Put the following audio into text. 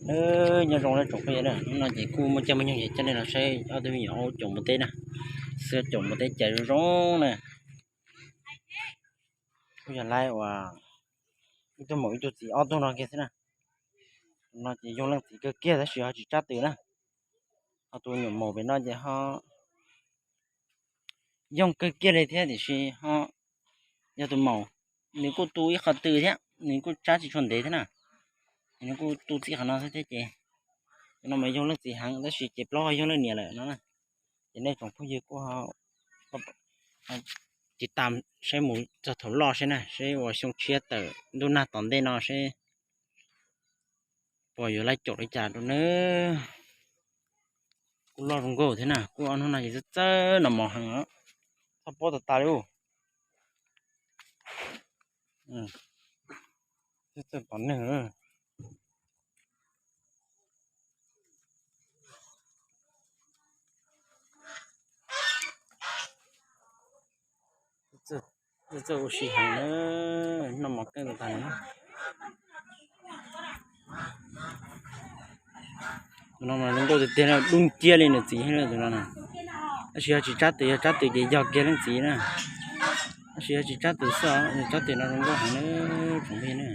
Nyob zoo na tsoom phooj ywg na, hnub no ces kuj muaj caij muaj nyoog ces coj nej los saib ob tug me nyuam aub caum npua teb na, xwb caum npua teb cais zoo zoo na. Kuj yog lawv uas ib tug maum ib tug txiv ob tug no kiag xwb na. No ces yog leej txiv kawg kiag tab sis ho tsis tsab tw na. Ho tus nyuam maum pem no ces ho yoog kawg kiag li thiab tiam sis ho yog tus maum, nws kuj tu ib qho tw thiab nws kuj tsab tsis tshua ntev thiab na. Nws kuj tu txij qhov no xwb thiab ces, no mas yoog leej txiv heev tab sis ces plaub ho yoog leej niam lawm no na. Ces nej tsoom phooj ywg kuj tiv tam saib mus txog thaum loj seb na, seb uas xyoo tshiab tawm ntuj nag tom ntej no seb puas yuav laj caum li cas rau nawb. Kuj loj zoo nkauj thiab na, kuj ob hnub no ces txawj txawj noj mov heev, txhob pob tas tas li. Txawj txawj pom neeg. Txawj ua si heev na, noj mov keej tas tas li. Tus no mas zoo nkauj tiag tiag, dub nciab li nws txiv thiab tus no na. Tab sis yog tsis tsab tw, yog tsab tw ces yog kiag leej txiv na. Tab sis yog tsis tsab tw xwb, yog tsab tw no zoo nkauj heev na tsoom phooj ywg na.